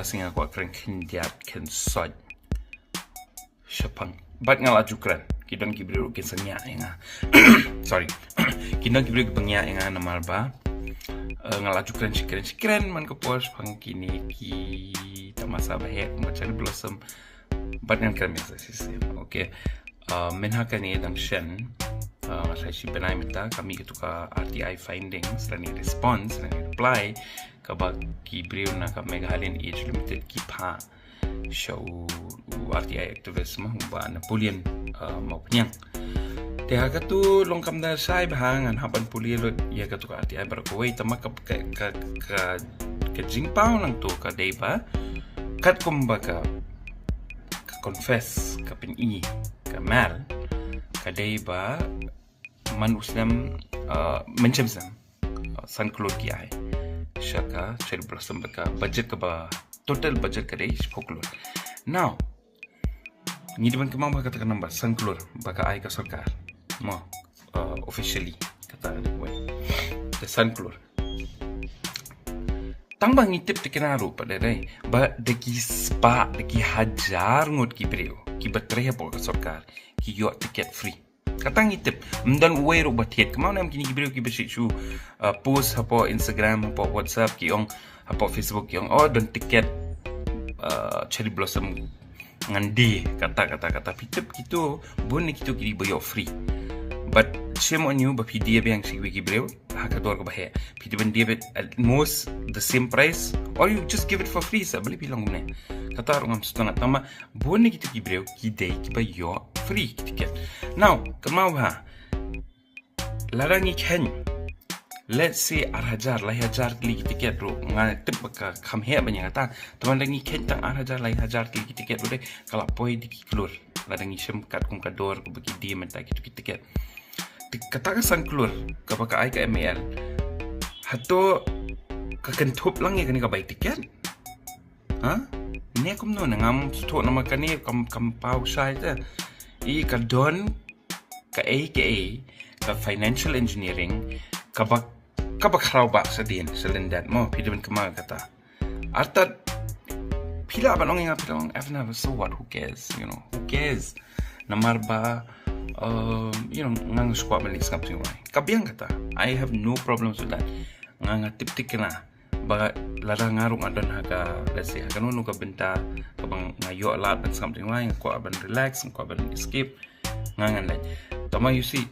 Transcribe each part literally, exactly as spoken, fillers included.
Sngi nga kwah kren khyndiat khynsoit shaphang. Bad nga la ju kren. Ki don ki briew ki sngewsih ïa nga. Sorry. Ki don ki briew ki sngewsih ïa nga namar ba, eh, nga la ju kren shi kren shi kren man ka por shaphang kine ki tamasa ba heh kumba cherry blossom. Bad ngan kren mynta shisien. Okay. Uh, mynta kane dang shen, uh, nga sa shi bnai mynta ka mih katu ka R T I findings lane response lane reply kaba ki briew na ka Meghalayan Age Limited ki phah sha u, u R T I activist ma, u Bah Napoleon, uh, Mawphniang. Te ha katu long kam da shai bha, ngan hap ban pule lut ïa katu ka R T I baroh kawei, tangba ka, ka, ka, ka, ka jingpaw nangtu ka dei ba katkum ba ka, ka confess, ka pyni, ka Mel, ka dei ba man u snem, uh, mynshem snem, uh, san klur ki ai sha ka cherry blossom, bad ka budget kaba, total budget ka dei shiphew klur. Now, ngi dei ban kynmaw ba kata ka number san klur ba ka ai ka sorkar, mo, uh, officially kata ka dei kawei, da san klur. Tangba ngi tip te kane ruh pat dei ba da ki spah, da ki hajar ngut ki briew kiba trei hapoh ka sorkar ki ïoh tiket free. Kata ngi tip. Ym don uwei ruh ba thied. Kumno ym, kine ki briew kiba shu, uh, post hapoh Instagram, hapoh WhatsApp, ki ong, hapoh Facebook, ki ong, oh, don tiket, uh, cherry blossom ngan die, kata, kata, kata. Phi tip kito, bun na kito ki dei ba ïoh free. But shame on you ba phi die biang sha kiwei ki briew ha ka dor kaba heh. Phi dei ban die beit at most the same price, or you just give it for free, sa balei phi long kumne. Kata ruh ngam sngewtynnat, tangba bun na kito ki briew ki dei kiba ïoh free ki tiket. Now, kynmaw bha, lada ngi kheiñ, let's say ar hajar, lai hajar tylli ki tiket ruh, nga tip ba ka kham heh ban ïa kata. Tangba lada ngi kheiñ tang ar hajar, lai hajar tylli ki tiket ruh de, ka la poi da ki klur. Lada ngi shem katkum ka dor kaba ki die mynta kito ki tiket. Te kata ka san klur kaba ka ai ka M A L, hato ka kynthup lang ïa kane ka bai tiket? Ha? Ne kumno, ne ngam sngewthuh namar kane kam, kam paw shai te. I ka don kaei kaei ka financial engineering kaba, kaba khraw bha shadien, sha lyndet, mo, phi dei ban kynmaw kata. Artat phi lah ban ong ïa nga, phi lah ban ong, Evan, so what, who cares, you know, who cares? Namar ba, um, you know, nga ngam sngewkwah ban leh sngap jingwai. Ka biang kata. I have no problems with that. Nga, nga tip thikna ba lada nga ruh nga don ha ka, let's say, ha kano kano ka bynta kaba nga ïoh lad ban sngap jingwai, nga kwah ban relax, nga kwah ban escape, nga, ngan leit. Tangba you see,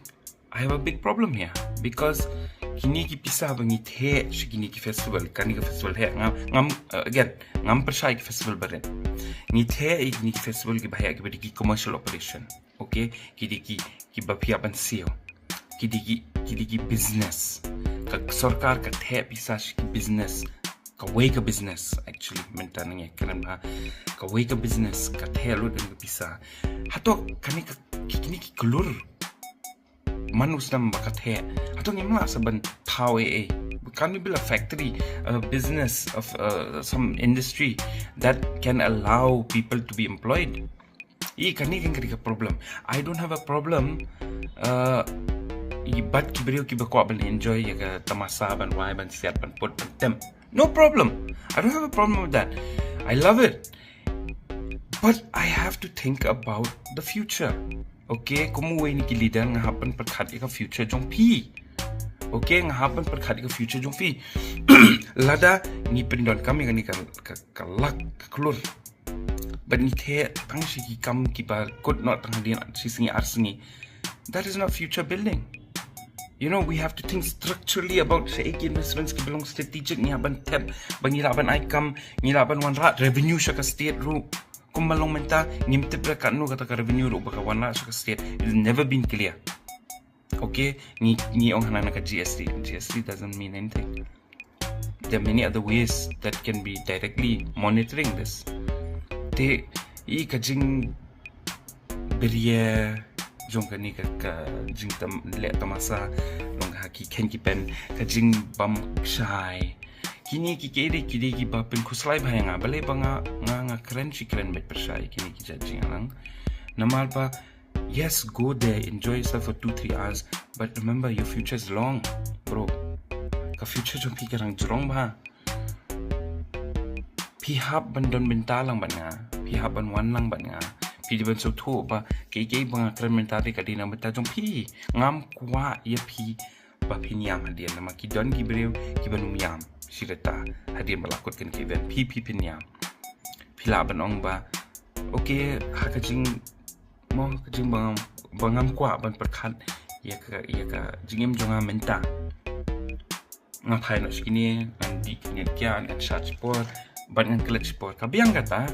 I have a big problem here because kine ki pisa ba ngi theh sha kine ki festival, kane ka festival heh, ngam, ngam, uh, again, ngam pyrshah ïa ki festival barit. Ngi theh ïa kine ki festival kiba heh, kiba dei ki commercial operation. Okay, ki dei ki, kiba phi hap ban siew. Ki dei ki, ki dei ki business. Ka sorkar ka theh pisa sha ki business. Kawei ka business, actually, mynta ngi kren bha. Kawei ka business ka theh lut ïa ka pisa. Hato kane ka, ki, kine ki klur man u snem ba ka theh, hato ngim lah sa ban thaw ei ei? Can we build a factory, a business of, uh, some industry that can allow people to be employed? I kane kan ka dei ka problem. I don't have a problem, uh, i bad ki briew kiba kwah ban enjoy ïa ka tamasa, ban wai, ban siat, ban put, ban tem. No problem. I don't have a problem with that. I love it. But I have to think about the future. Okay, kum uwei na ki leader nga hap ban pyrkhat ïa ka future jong phi. Okay, nga hap ban pyrkhat ïa ka future jong phi. Lada ngi pyndonkam ïa kane ka, ka, ka lak, ka klur, bad ngi theh tang sha ki kam kiba kut noh tang hadien shi sngi ar sngi, that is not future building. You know, we have to think structurally about shaei ki investments kiba long strategic, ngi hap ban thep ba ngi lah ban ai kam, ngi lah ban wanrah revenue sha ka state ruh. Kumba long mynta, ngim tip re katno kata ka revenue ruh ba ka wanrah sha ka state. It's never been clear. Okay, ngi, ngi ong hangne ka G S T. G S T doesn't mean anything. There are many other ways that can be directly monitoring this. Te i ka jingbirie jong kane ka, ka jingtam, leh tamasa, long ha ki kheiñ ki pen, ka jingbam kshai. Kine ki, ki dei, ki dei kiba pynkhuslai bha ïa nga. Balei ba nga, nga, nga kren shi kren beit pyrshah ïa kine ki jait jingïalang. Namar ba, yes, go there, enjoy yourself for two, three hours, but remember, your future is long, bro. Ka future jong phi ka dang jrong bha. Phi hap ban don bynta lang bad nga, phi hap ban wan lang bad nga. Phi dei ban sngewthuh ba kaei kaei ba nga kren mynta te ka dei na bynta jong phi. Ngam kwah ïa phi ba phin ïam hadien, namar ki don ki briew kiba nym ïam. Shi rta hadien ba la kut kane ka event phi, phi phin ïam. Phi lah ban ong ba, okay, ha ka jing mo ka jing ba ngam, ba ngam kwah ban pyrkhat ïa ka, ïa ka jingim jong nga mynta. Nga phai noh shi kine, ngan dih kine kian, ngan shad shipor, bad ngan klet shipor. Ka biang kata,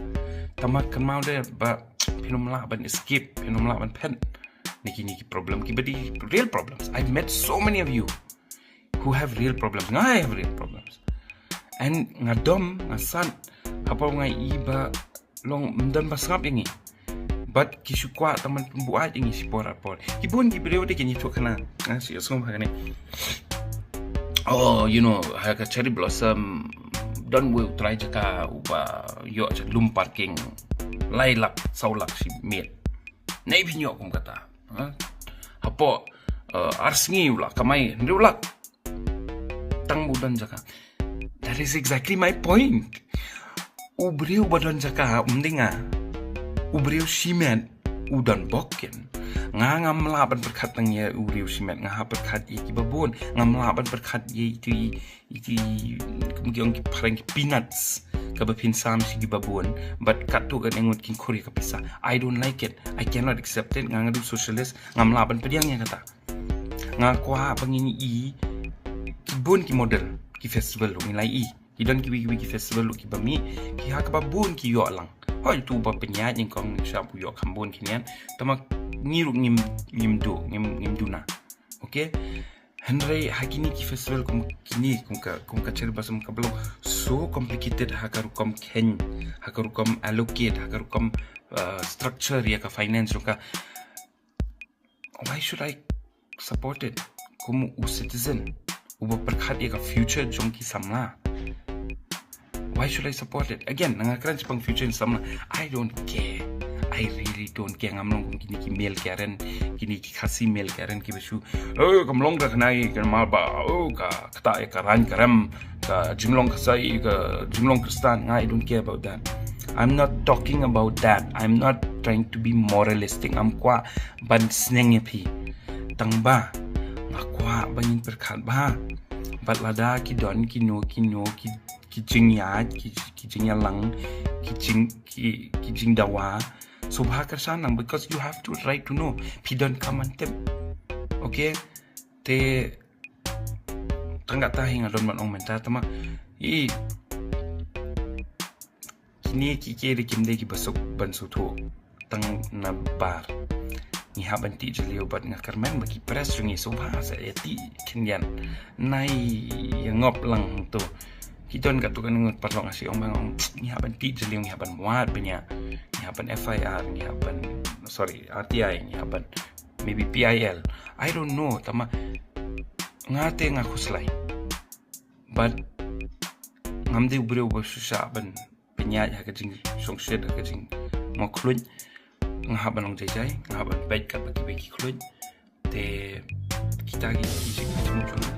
tangba kynmaw de ba phin ym lah ban escape, phin ym lah ban phet na kine ki problem, kiba dei real problems. I met so many of you who have real problems. Nga have real problems. And nga dom, nga sad, hapoh nga i ba long ym don ba sngap ïa ngi. Bad ki shu kwah tang ban pynbuaid ïa ngi shipor apor. Ki bun ki briew de kin ïathuh khana. Nga shu ïohsngew ha kane. Oh, you know, ha ka Cherry Blossom, don uwei u trai jaka uba ïoh sha lum parking lai lak, saw lak shi miet. Nai phin ïoh kum kata. Ha? Hapoh, eh, ar sngi u la kamai hynriew lak. Tang ba u don jaka. That is exactly my point. U briew ba don jaka, um dei nga. U briew shimet, u don bok kin. Nga ngam lah ban pyrkhat tang ïa u briew shimet, nga hap pyrkhat ïa kiba bun. Ngam lah ban pyrkhat ïa itu i, itu i, kum ki ong ki phareng ki peanuts. Kaba phin sam sha kiba bun. Bad katto katne ngut kin khur ïa ka pisa. I don't like it. I cannot accept it. Nga nga dei u socialist. Ngam lah ban pdiang ïa kata. Nga kwah ba ngin i ki bun ki model ki festival ruh, ngin la i. Ki don kiwei kiwei ki festival ruh kiba mih, ki ha kaba bun ki ïoh lang. Hooid, utu uba pynïaid nyngkong shap u ïoh kham bun ki niat. Tangba ngi ruh ngim, ngim duh, ngim, ngim duna. Okay? Hynrei ha kine ki festival kum kine, kum ka, kum ka Cherry Blossom kaba long so complicated ha ka rukom kheiñ, ha ka rukom allocate, ha ka rukom, uh, structure ïa ka finance ruh ka. Why should I support it? Kum u citizen uba pyrkhat ïa ka future jong ki samla. Why should I support it? Again, nga kren shaphang future jong samla. I don't care. I really don't care. Ngam long kum kine ki male Karen, kine ki Khasi male Karen kiba shu, oh, kam long da kane, kan ma ba, oh, ka kata ïa ka rang ka rem, ka jinglong Khasi, ka jinglong Khristan. Nga, I don't care about that. I'm not talking about that. I'm not trying to be moralistic. Ngam kwah ban sneng ïa phi. Tangba nga kwah ba ngin pyrkhat bha. Bad lada ki don kino kino ki, ki jingïaid, ki, ki jingïalang, ki jing, ki, ki jingdawa, sngewbha kyrshan lang, because you have to right to know. Phi donkam ban tip. Okay? Te tang kata hi nga don ban ong mynta, tangba i kine ki, ki dei kim dei kiba suk ban sngewthuh tang na bar. Ngi hap ban tih jylliew bad nga kyrmen ba ki press jong ngi sngewbha sa ïa tih khyndiat. Nai ïa ngop lang to. Ki don katto katne ngut paralok, nga shu ong ba nga ong, ngi hap ban tih jylliew, ngi hap ban wad bniah, ngi hap ban F I R, ngi hap ban, sorry, R T I, ngi hap ban maybe P I L. I don't know, tangba nga te nga khuslai. But ngam dei u briew ba shu shah ban pynïaid ha ka jingshongshit, ha ka jingmut khluit. Nga hap ban long jai jai, nga hap ban peit katba kiwei ki khluit. Te kita ki jingshit ki jingmut khluit.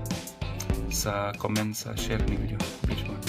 Sa comment, sa share kane ka video. Please, man.